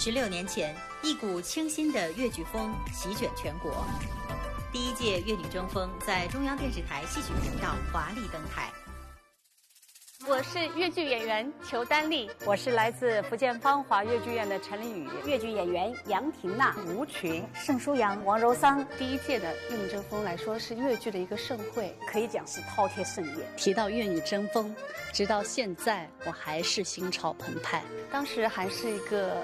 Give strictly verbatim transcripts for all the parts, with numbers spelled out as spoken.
十六年前，一股清新的越剧风席卷全国。第一届越女争锋在中央电视台戏曲频道华丽登台。我是越剧演员裘丹丽，我是来自福建芳华越剧院的陈丽雨，越剧演员杨婷娜、吴群、盛舒阳、王柔桑。第一届的越女争锋来说是越剧的一个盛会，可以讲是饕餮盛宴。提到越女争锋，直到现在我还是心潮澎湃。当时还是一个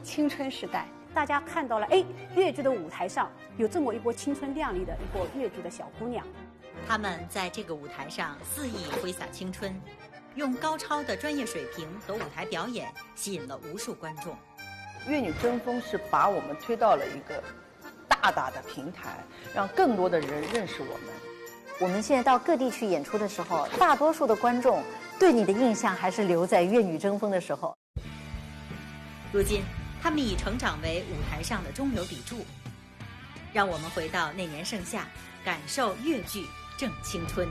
青春时代，大家看到了，哎，越剧的舞台上有这么一波青春靓丽的一波越剧的小姑娘。他们在这个舞台上肆意挥洒青春，用高超的专业水平和舞台表演吸引了无数观众。越女争锋是把我们推到了一个大大的平台，让更多的人认识我们。我们现在到各地去演出的时候，大多数的观众对你的印象还是留在越女争锋的时候。如今，他们已成长为舞台上的中流砥柱。让我们回到那年盛夏，感受越剧正青春。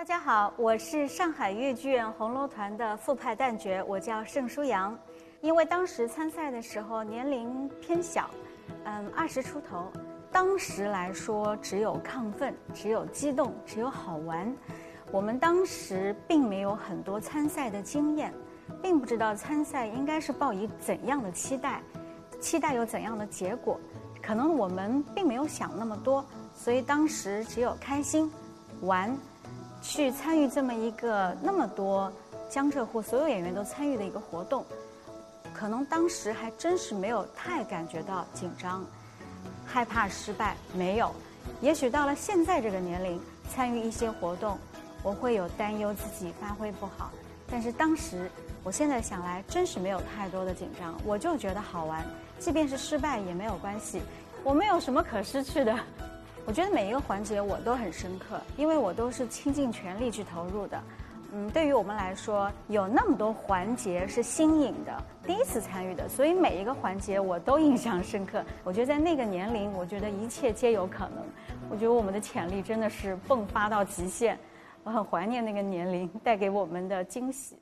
大家好，我是上海越剧院红楼团的副派旦角，我叫盛舒阳。因为当时参赛的时候年龄偏小，嗯，二十出头，当时来说只有亢奋，只有激动，只有好玩。我们当时并没有很多参赛的经验，并不知道参赛应该是抱以怎样的期待，期待有怎样的结果，可能我们并没有想那么多，所以当时只有开心、玩，去参与这么一个那么多江浙沪所有演员都参与的一个活动，可能当时还真是没有太感觉到紧张、害怕失败，没有。也许到了现在这个年龄，参与一些活动，我会有担忧自己发挥不好，但是当时，我现在想来，真是没有太多的紧张，我就觉得好玩，即便是失败也没有关系，我没有什么可失去的。我觉得每一个环节我都很深刻，因为我都是倾尽全力去投入的。嗯，对于我们来说，有那么多环节是新颖的，第一次参与的，所以每一个环节我都印象深刻。我觉得在那个年龄，我觉得一切皆有可能。我觉得我们的潜力真的是迸发到极限，我很怀念那个年龄带给我们的惊喜。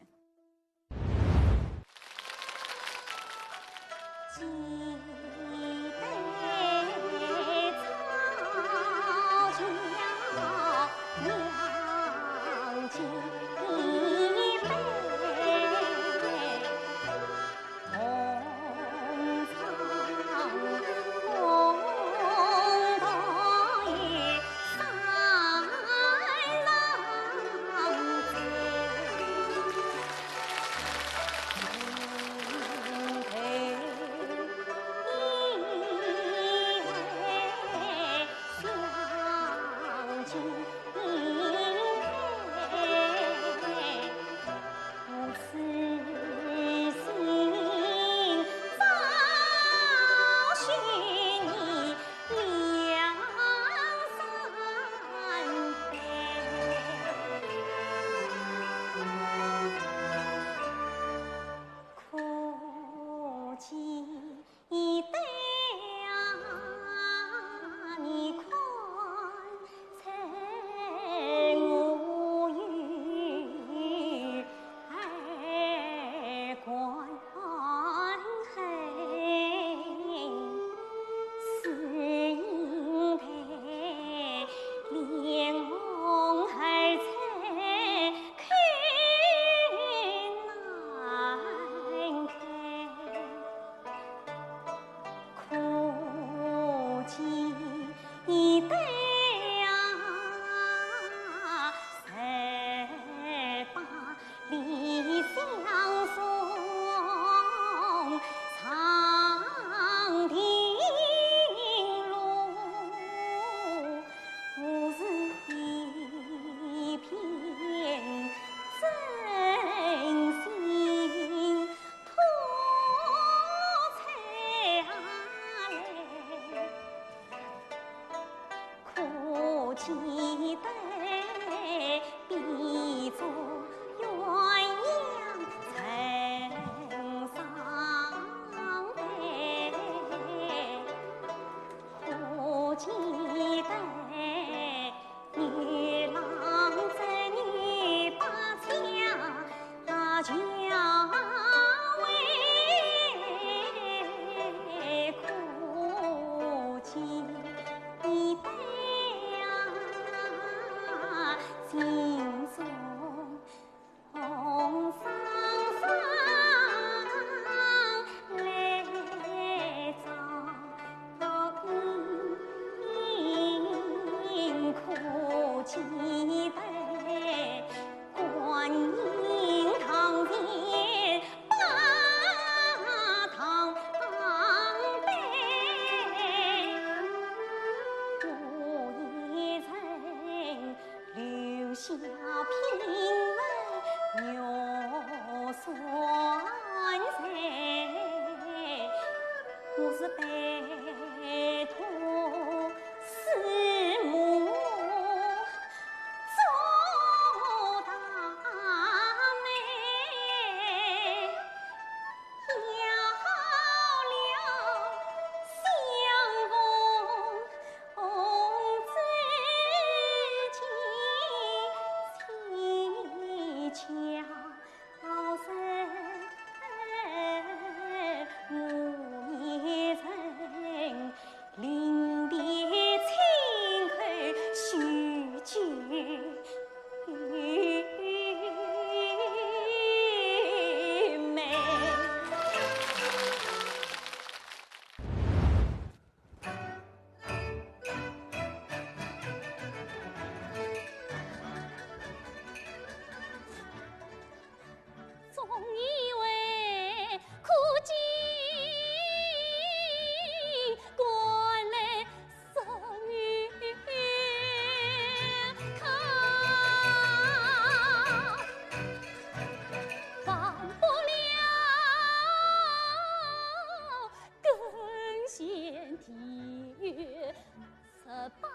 呃，八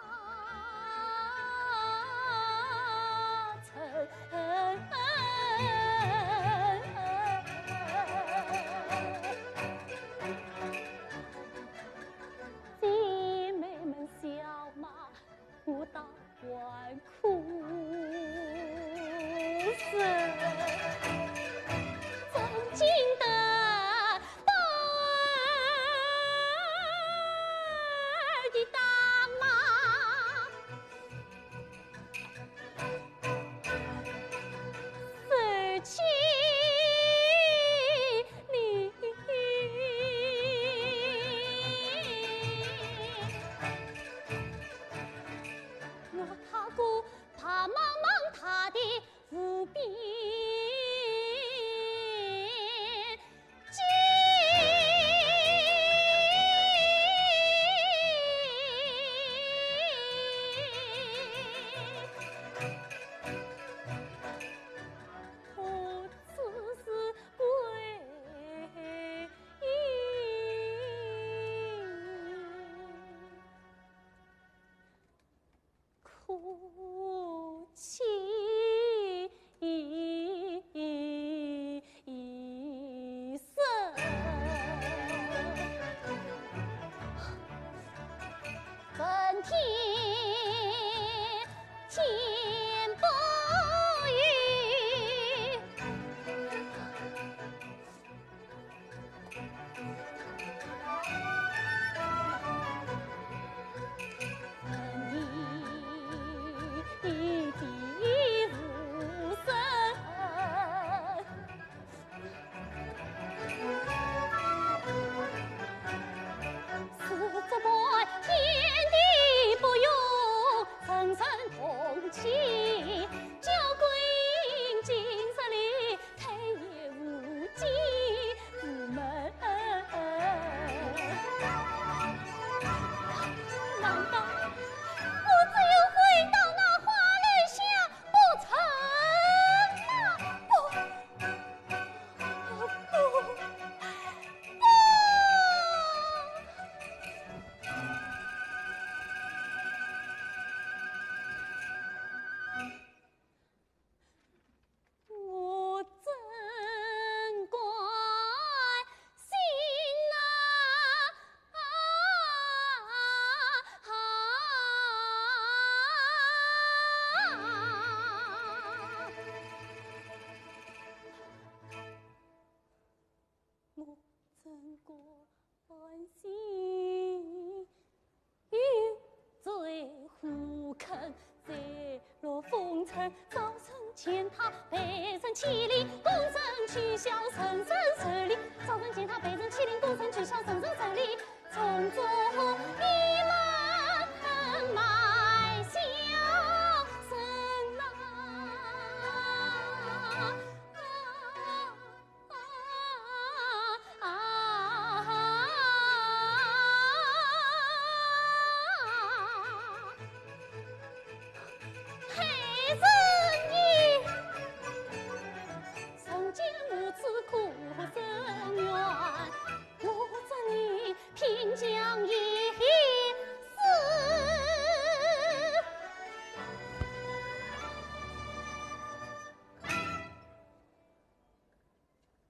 成。姐妹们笑骂，我倒还可是。曾经的 的打骂，受气哩。我踏过白茫茫大地无边 哭泣声。问天天不语。 难道我只有回到那花楼下不成吗？不，不，不！ 我怎敢信啊？我怎敢 欢喜。雨醉胡肯，醉落风尘，早晨见他被人欺凌，功成取消，人生受理。早晨见他被人欺凌，功成取消，人生受理。从此你们卖笑声啊。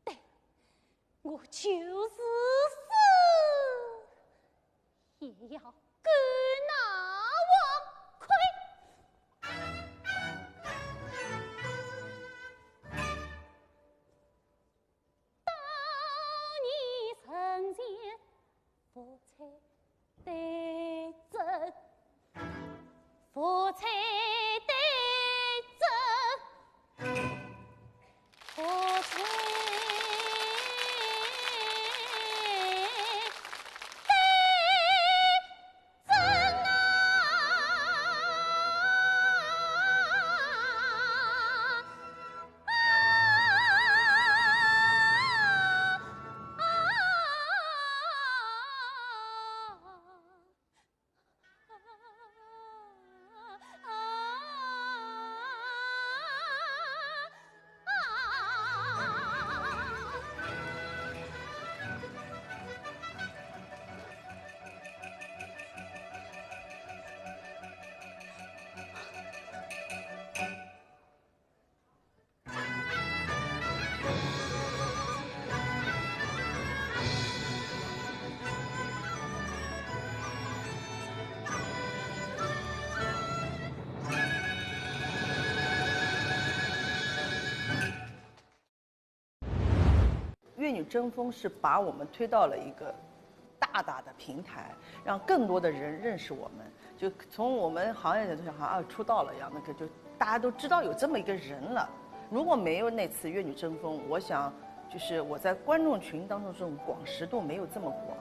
对，我就是死，也要跟那王魁。当年人间 福彩对折，福彩对折，福彩对折啊！争锋是把我们推到了一个大大的平台，让更多的人认识我们。就从我们行业的好像啊出道了一样，那个就大家都知道有这么一个人了。如果没有那次《越女争锋》，我想就是我在观众群当中这种广识度没有这么广。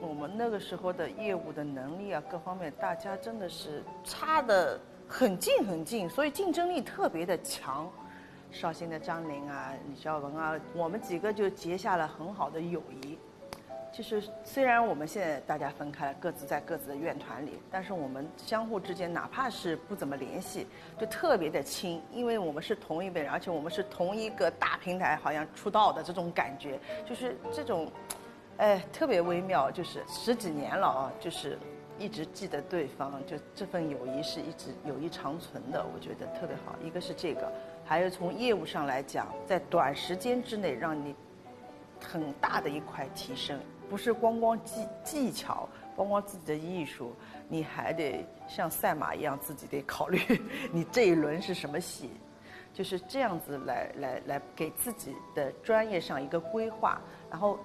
我们那个时候的业务的能力啊，各方面大家真的是差的很近很近，所以竞争力特别的强。绍兴的张琳啊、李孝文啊，我们几个就结下了很好的友谊。就是虽然我们现在大家分开了，各自在各自的院团里，但是我们相互之间哪怕是不怎么联系，就特别的亲，因为我们是同一辈人，而且我们是同一个大平台好像出道的这种感觉，就是这种，哎，特别微妙。就是十几年了啊，就是一直记得对方，就这份友谊是一直友谊长存的，我觉得特别好。一个是这个，还有从业务上来讲，在短时间之内让你很大的一块提升，不是光光技技巧，光光自己的艺术，你还得像赛马一样，自己得考虑你这一轮是什么血，就是这样子来来来给自己的专业上一个规划，然后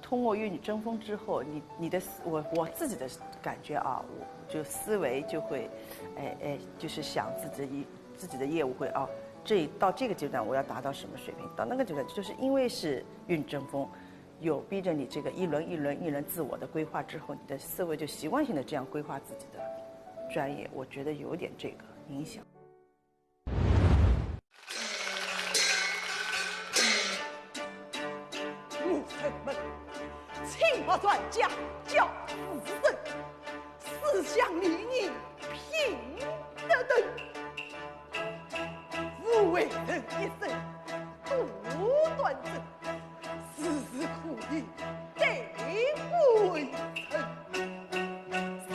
通过《越女争锋》之后，你你的思我我自己的感觉啊，我就思维就会，哎哎，就是想自己一自己的业务会哦，这到这个阶段我要达到什么水平，到那个阶段，就是因为是《越女争锋》，有逼着你这个一轮一轮一轮自我的规划之后，你的思维就习惯性的这样规划自己的专业，我觉得有点这个影响。我们清末专家叫自身，思想理念品德等，无为人一生多端正。 时时可以对我为臣，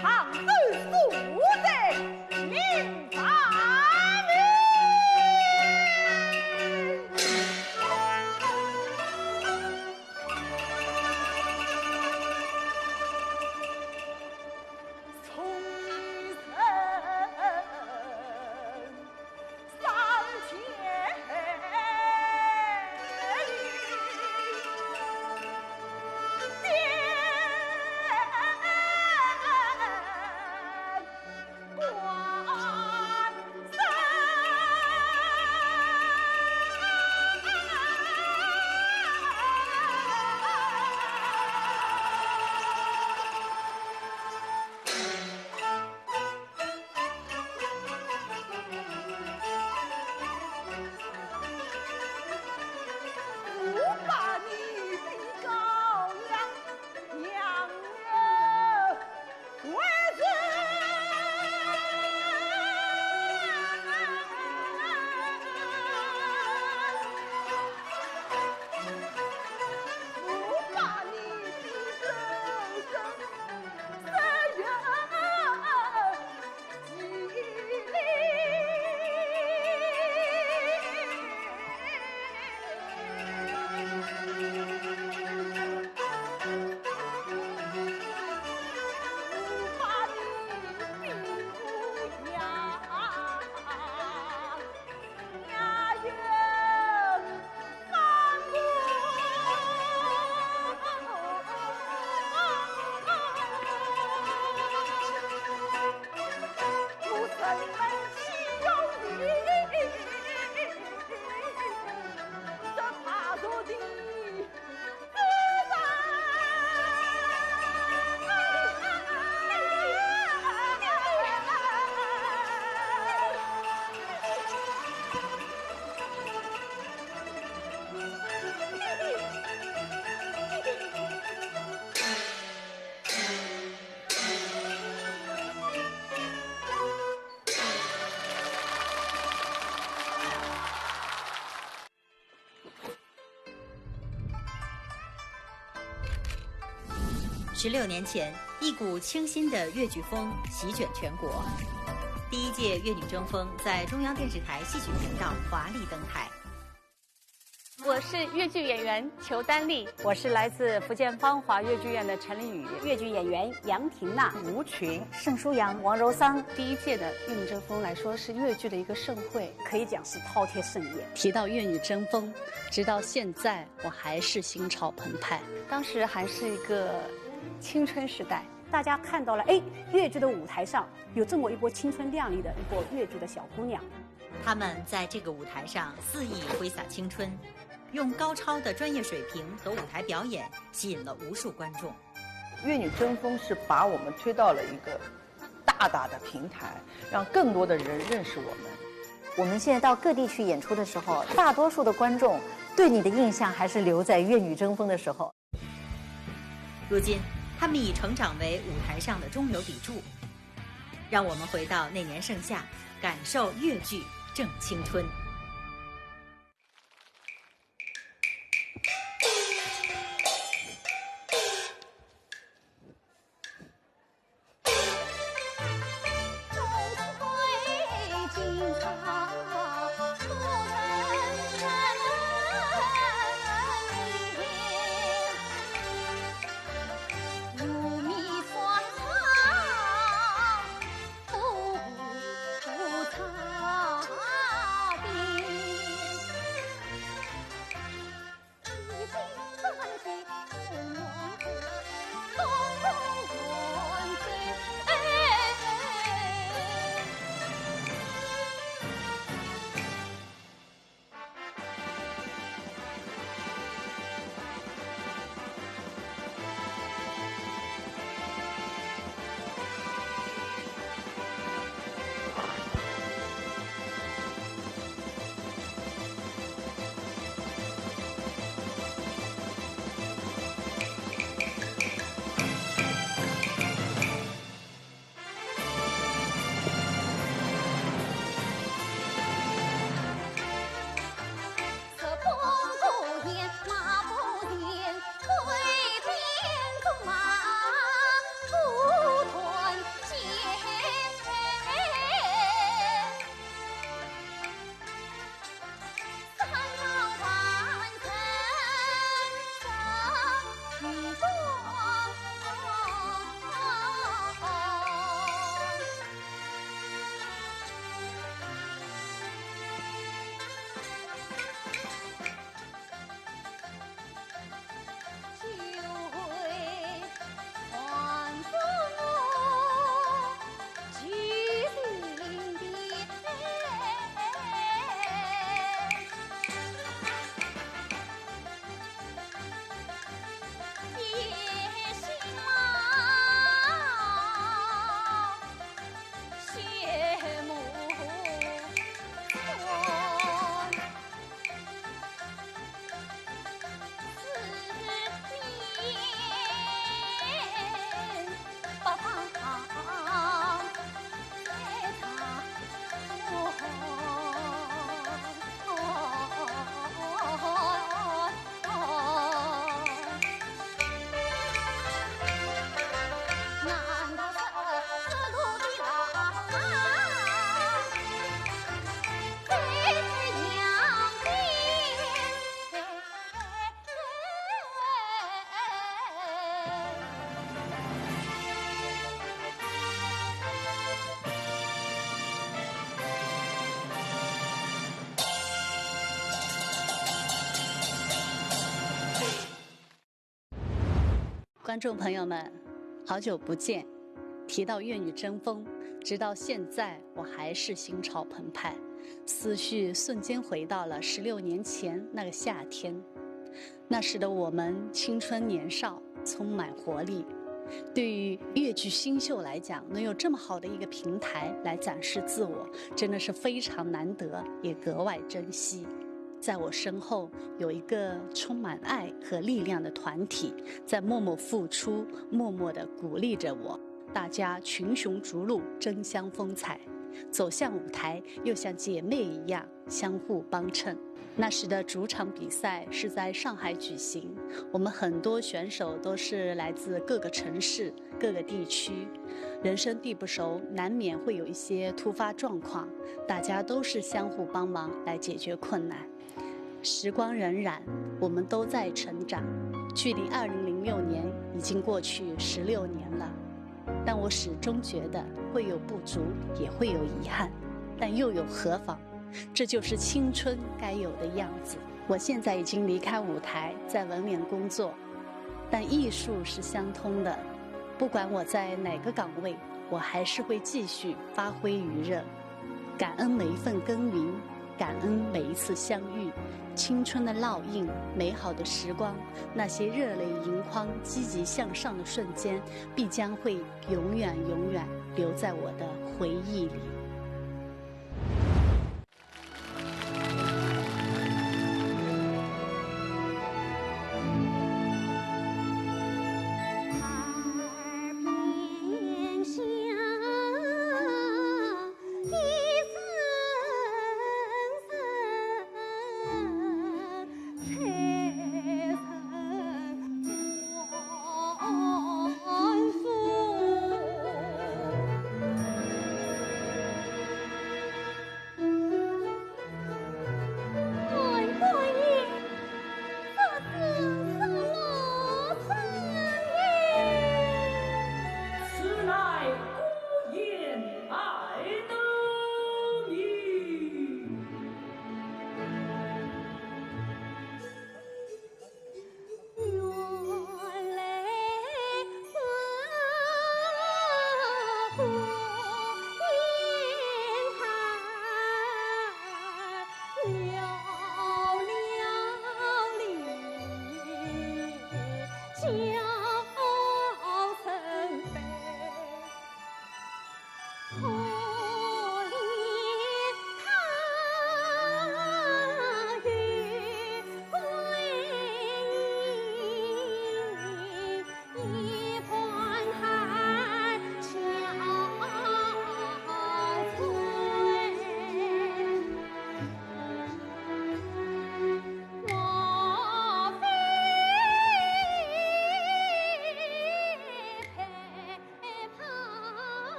常守数代明察明。从一生。 十六年前，一股清新的越剧风席卷全国。第一届越女争锋在中央电视台戏曲频道华丽登台。我我是越剧演员裘丹丽。我是来自福建芳华越剧院的陈丽雨。越剧演员杨婷娜。吴群。盛舒阳。王柔桑。第一届的《越女争锋》来说是越剧的一个盛会，可以讲是饕餮盛宴。提到《越女争锋》，直到现在我还是心潮澎湃。当时还是一个青春时代。大家看到了，哎，越剧的舞台上有这么一波青春靓丽的一波越剧的小姑娘。他们在这个舞台上肆意挥洒青春，用高超的专业水平和舞台表演吸引了无数观众。《越女争锋》是把我们推到了一个大大的平台，让更多的人认识我们。我们现在到各地去演出的时候，大多数的观众对你的印象还是留在《越女争锋》的时候。如今，他们已成长为舞台上的中流砥柱。让我们回到那年盛夏，感受越剧正青春。观众朋友们，好久不见。提到《越女争锋》，直到现在我还是心潮澎湃，思绪瞬间回到了十六年前那个夏天。那时的我们青春年少，充满活力，对于越剧新秀来讲，能有这么好的一个平台来展示自我，真的是非常难得，也格外珍惜。在我身后有一个充满爱和力量的团体，在默默付出，默默地鼓励着我。大家群雄逐鹿，争相风采，走向舞台又像姐妹一样相互帮衬。那时的主场比赛是在上海举行，我们很多选手都是来自各个城市、各个地区，人生地不熟，难免会有一些突发状况，大家都是相互帮忙来解决困难。时光荏苒，我们都在成长。距离二零零六年已经过去十六年了，但我始终觉得会有不足，也会有遗憾，但又有何妨？这就是青春该有的样子。我现在已经离开舞台，在文联工作，但艺术是相通的。不管我在哪个岗位，我还是会继续发挥余热。感恩每一份耕耘，感恩每一次相遇。青春的烙印，美好的时光，那些热泪盈眶、积极向上的瞬间，必将会永远、永远留在我的回忆里。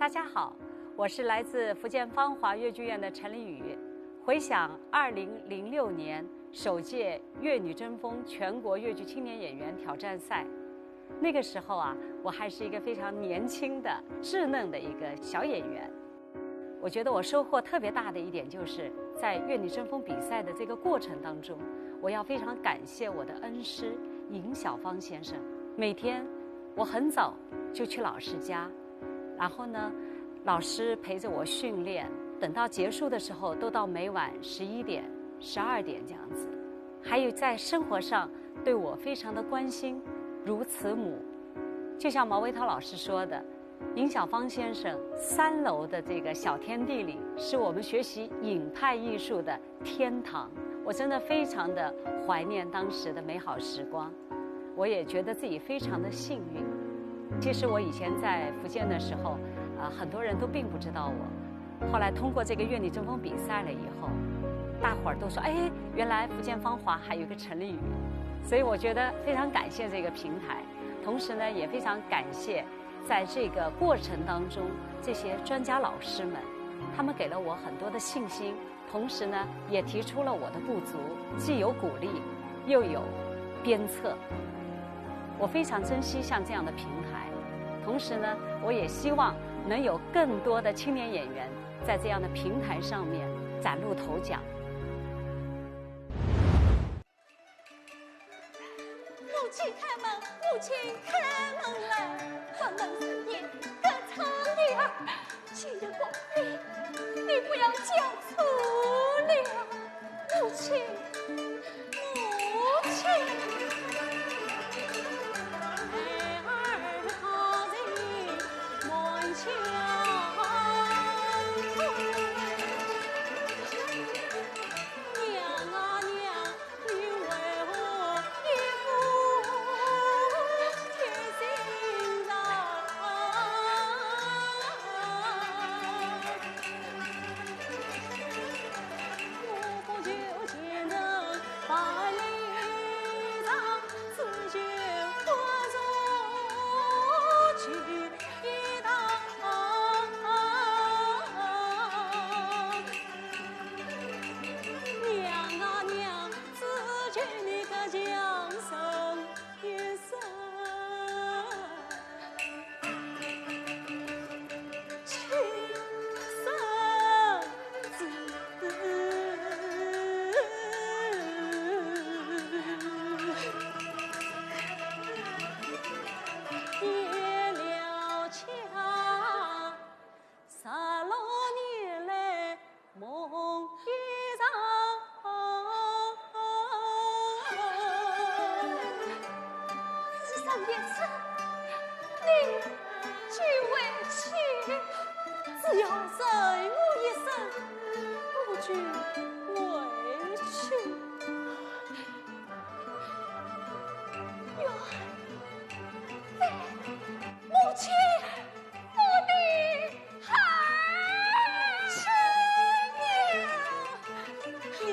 大家好，我是来自福建芳华越剧院的陈丽雨。回想二零零六年首届越女争锋全国越剧青年演员挑战赛，那个时候啊，我还是一个非常年轻的、稚嫩的一个小演员。我觉得我收获特别大的一点，就是在越女争锋比赛的这个过程当中，我要非常感谢我的恩师尹晓芳先生。每天我很早就去老师家，然后呢，老师陪着我训练，等到结束的时候都到每晚十一点、十二点这样子。还有在生活上对我非常的关心，如慈母，就像毛维涛老师说的，尹小方先生三楼的这个小天地里，是我们学习尹派艺术的天堂。我真的非常的怀念当时的美好时光，我也觉得自己非常的幸运。其实我以前在福建的时候，啊，很多人都并不知道我。后来通过这个《愿你争锋》比赛了以后，大伙儿都说：“哎，原来福建芳华还有一个陈丽云。”所以我觉得非常感谢这个平台，同时呢，也非常感谢在这个过程当中这些专家老师们，他们给了我很多的信心，同时呢，也提出了我的不足，既有鼓励，又有鞭策。我非常珍惜像这样的平台，同时呢，我也希望能有更多的青年演员在这样的平台上面崭露头角。母亲开门，母亲开门来，关门三年，隔窗的儿，今日光临，你不要讲错了，母亲。 母亲。只要认我一声，我就回去。母亲，我的孩儿。母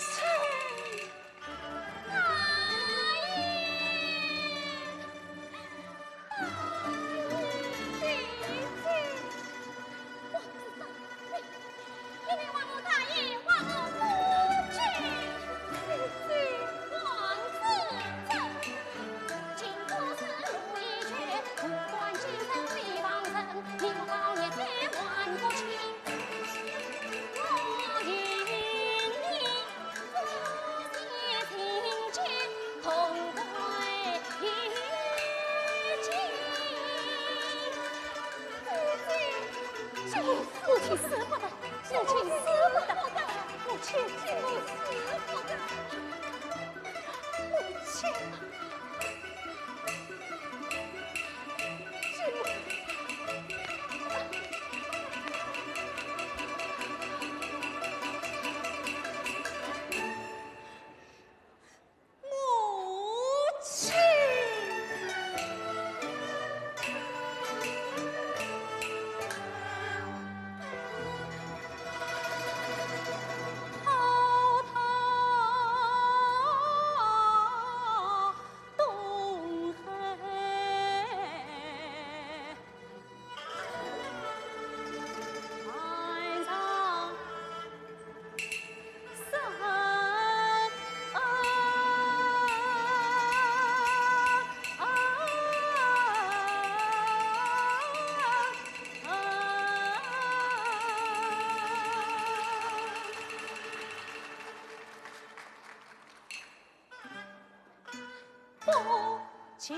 亲，母亲，母亲，母亲，母亲。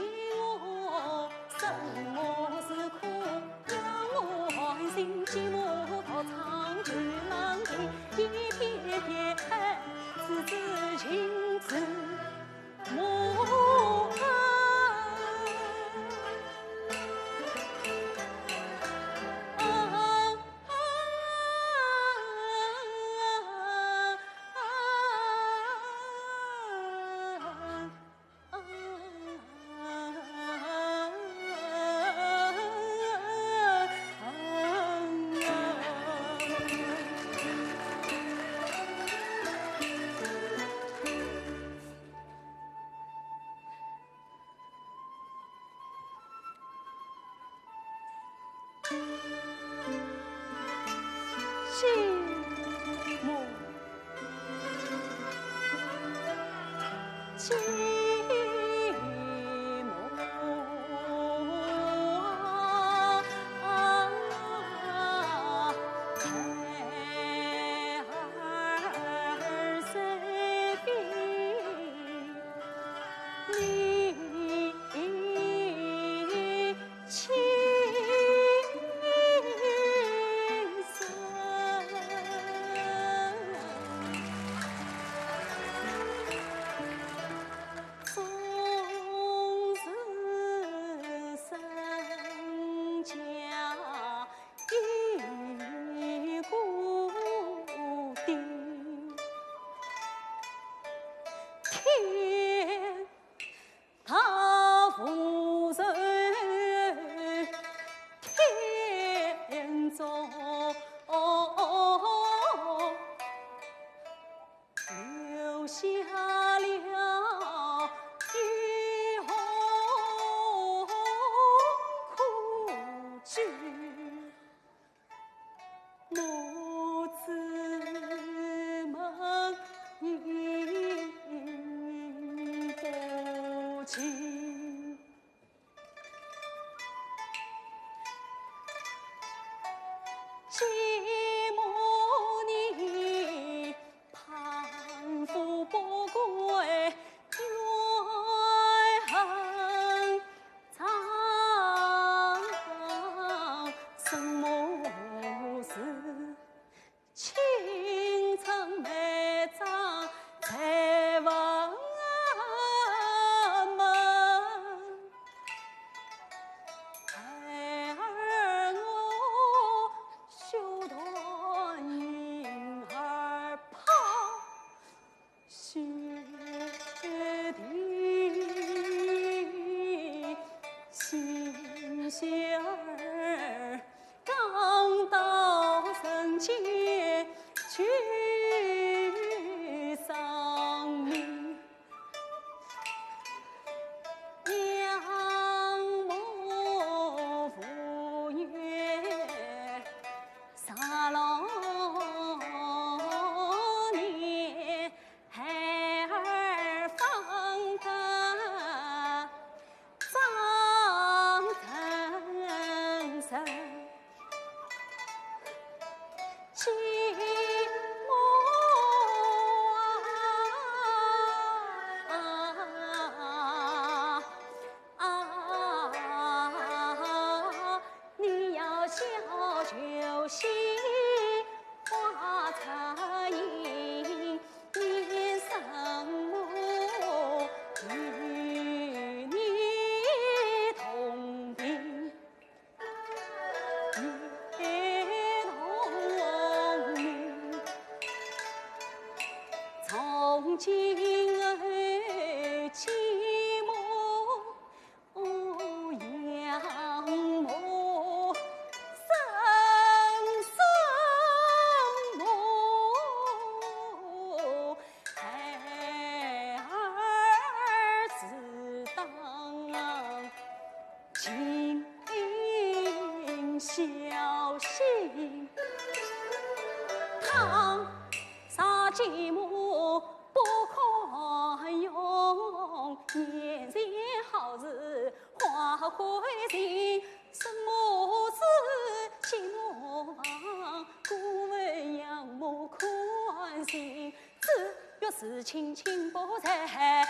子，越是卿卿不在，儿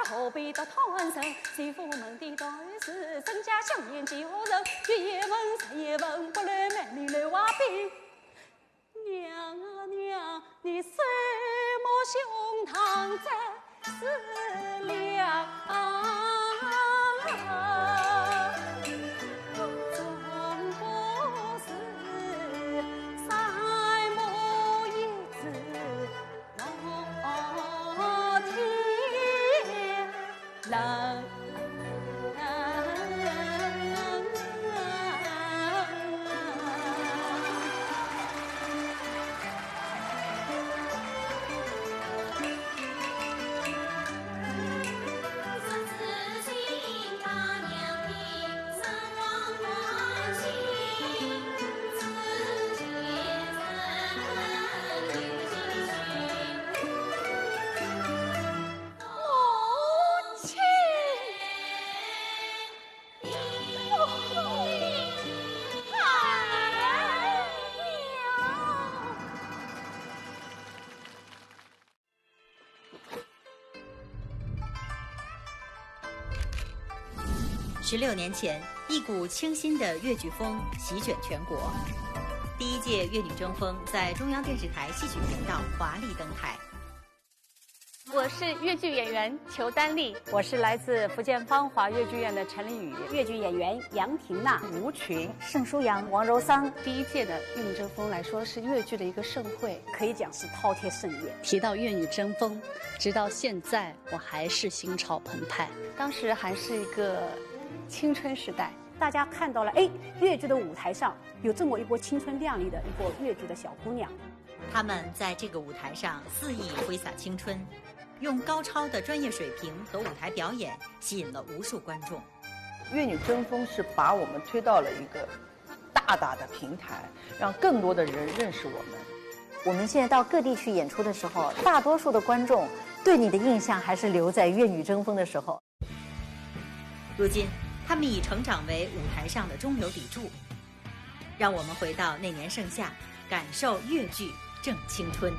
何必得贪生？媳妇们的对视，身家香烟几何人？一夜问，三夜问，不来卖米来挖饼。娘啊娘，你什么胸膛在思量？总不是三木一枝 十六年前，一股清新的越剧风席卷全国。第一届越女争锋在中央电视台戏曲频道华丽登台。我是越剧演员裘丹丽，我是来自福建芳华越剧院的陈丽雨，越剧演员杨婷娜、吴群、盛舒阳、王柔桑。第一届的越女争锋来说是越剧的一个盛会，可以讲是饕餮盛宴。提到越女争锋，直到现在。 我还是心潮澎湃。当时还是一个青春时代，大家看到了，哎，越剧的舞台上有这么一波青春靓丽的一波越剧的小姑娘。他们在这个舞台上肆意挥洒青春，用高超的专业水平和舞台表演吸引了无数观众。越女争锋是把我们推到了一个大大的平台，让更多的人认识我们。 我们现在到各地去演出的时候，大多数的观众对你的印象还是留在《越女争锋》的时候。如今，他们已成长为舞台上的中流砥柱，让我们回到那年盛夏，感受越剧正青春。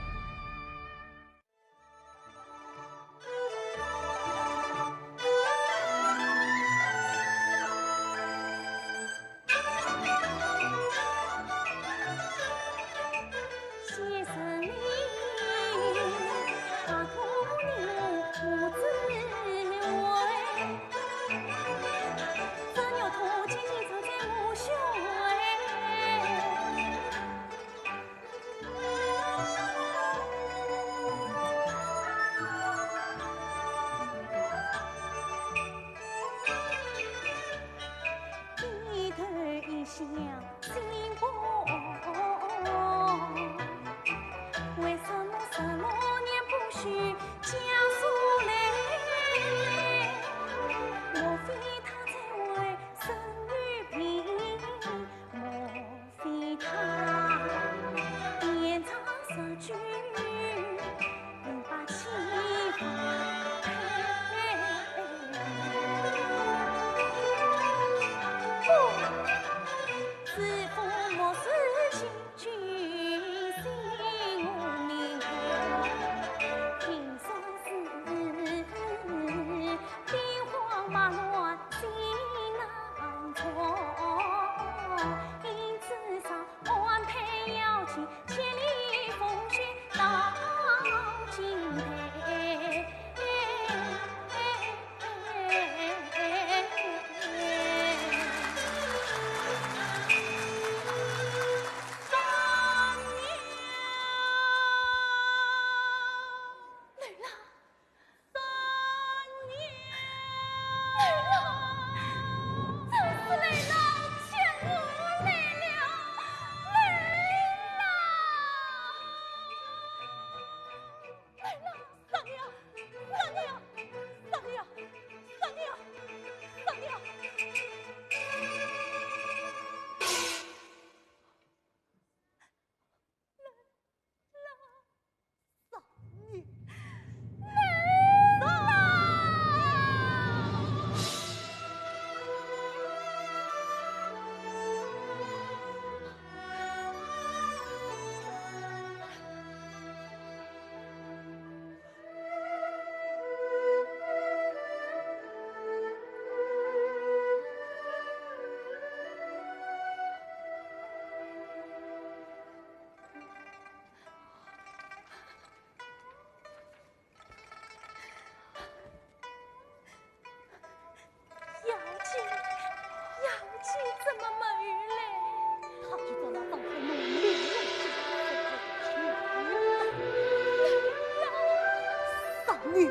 我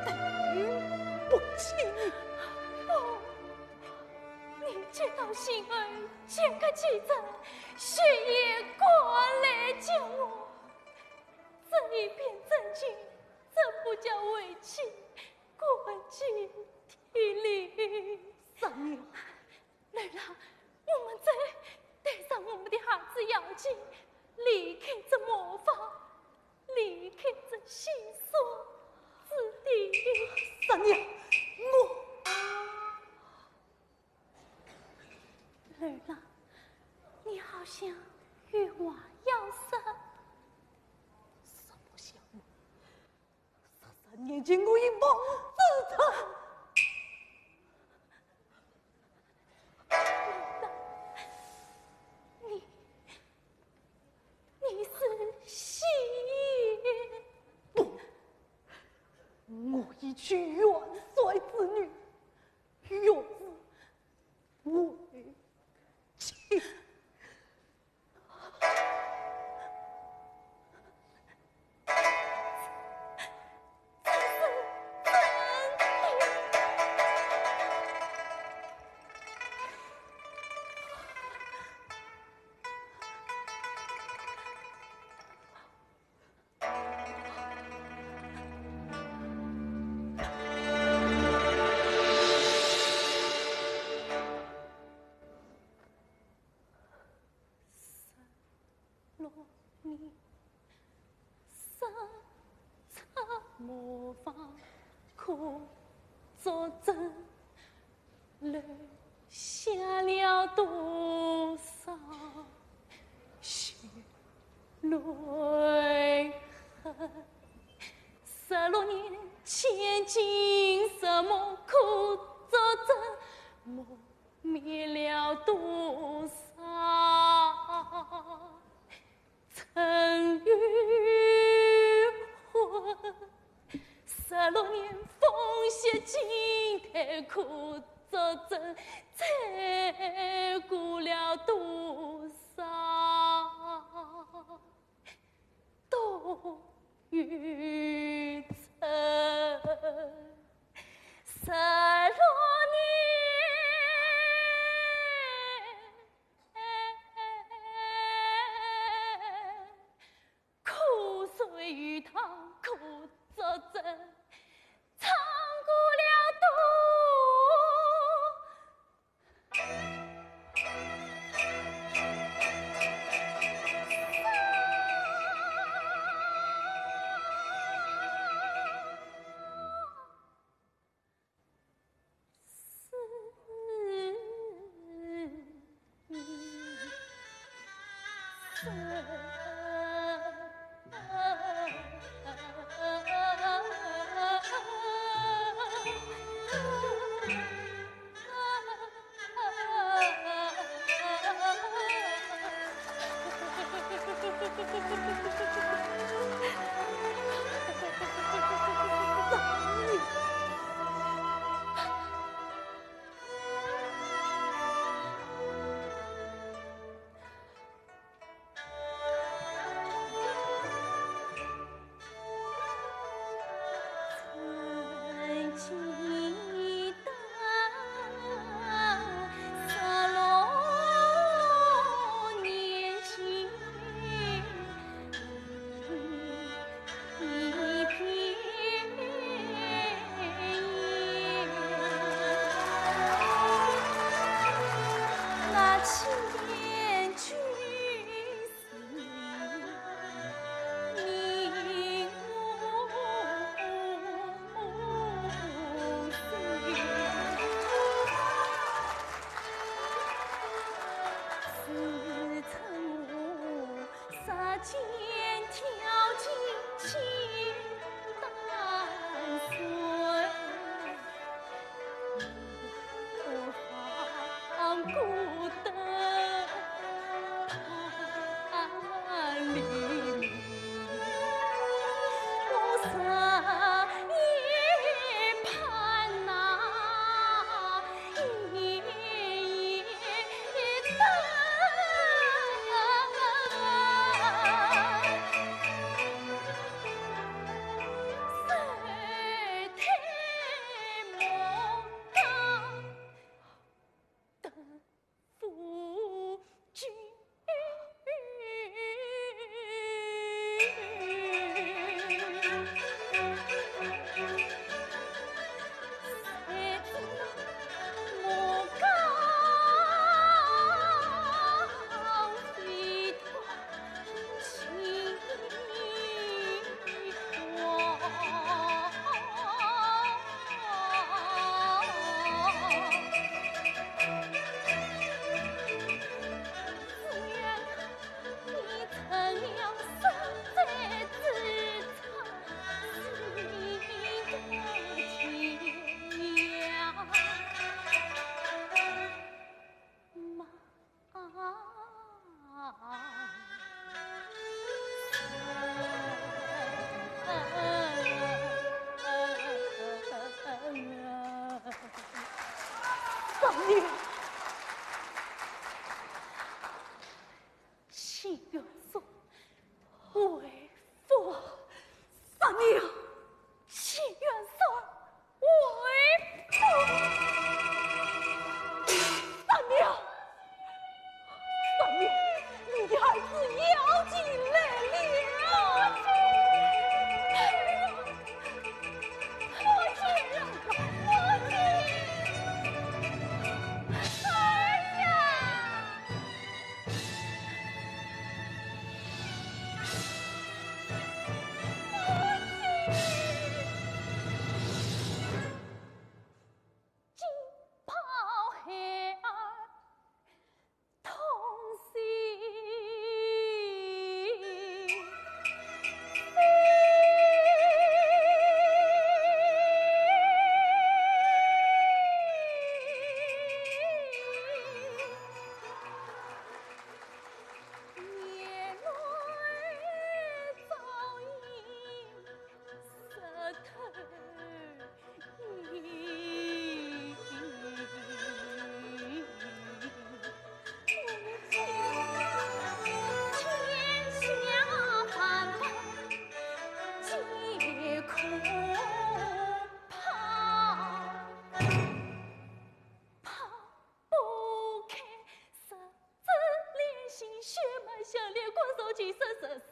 对不起你。不，你接到信儿，见个几次，血也灌来见我。这一片真情，怎不叫为妻感激涕零？三娘，来啦，我们再带上我们的孩子要紧，离开这磨坊，离开这腥臊之地。三娘，我……儿啊，你好像有话要说。实不相瞒，十三年前我已忘恩负义。儿啊，你，你是戏……不，我已娶元帅之女， 有字为妻。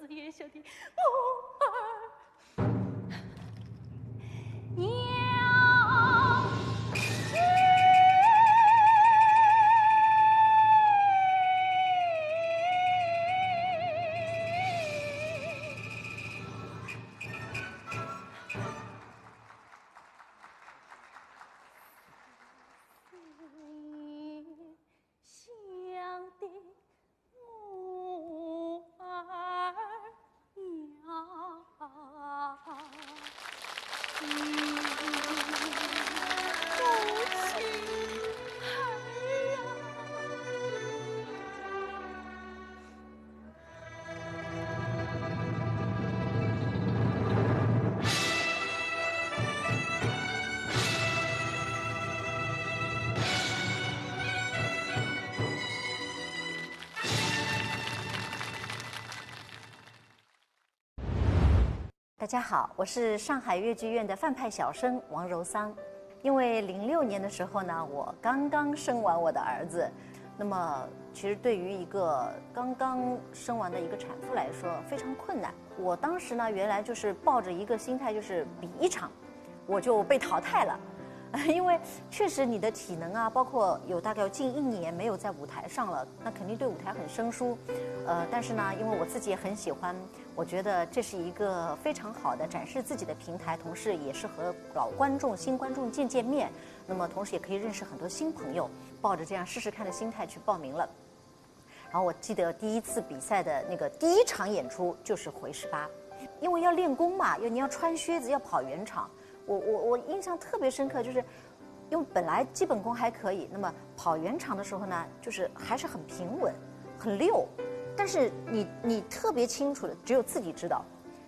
也晓得我儿要想的我儿呀，母亲儿呀。 大家好，我是上海越剧院的范派小生王柔桑。因为零六年的时候呢，我刚刚生完我的儿子，那么其实对于一个刚刚生完的一个产妇来说非常困难。我当时呢，原来就是抱着一个心态，就是比一场我就被淘汰了。因为确实你的体能啊，包括有大概近一年没有在舞台上了，那肯定对舞台很生疏。呃，但是呢，因为我自己也很喜欢，我觉得这是一个非常好的展示自己的平台，同时也是和老观众、新观众见见面。那么同时也可以认识很多新朋友，抱着这样试试看的心态去报名了。然后我记得第一次比赛的那个第一场演出就是回十八，因为要练功嘛，要你要穿靴子，要跑圆场。我我我印象特别深刻，就是因为本来基本功还可以，那么跑圆场的时候呢，就是还是很平稳，很溜。但是你你特别清楚的，只有自己知道，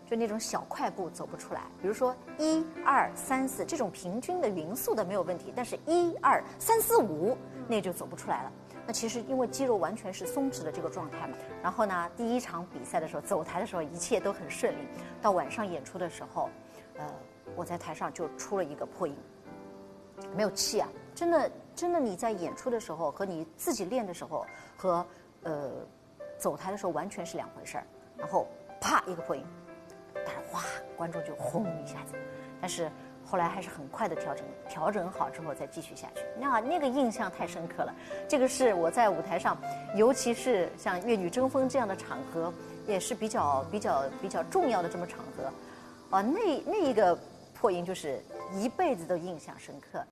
就那种小快步走不出来。比如说一二三四这种平均的匀速的没有问题，但是一二三四五那就走不出来了。那其实因为肌肉完全是松弛的这个状态嘛。然后呢，第一场比赛的时候，走台的时候一切都很顺利，到晚上演出的时候，呃，我在台上就出了一个破音，没有气啊！真的，真的，你在演出的时候和你自己练的时候和呃走台的时候完全是两回事儿。然后啪一个破音，但是哗，观众就轰一下子。但是后来还是很快的调整，调整好之后再继续下去。那那个印象太深刻了，这个是我在舞台上，尤其是像《越女争锋》这样的场合，也是比较比较比较重要的这么场合。啊，那那一个破音就是一辈子都印象深刻。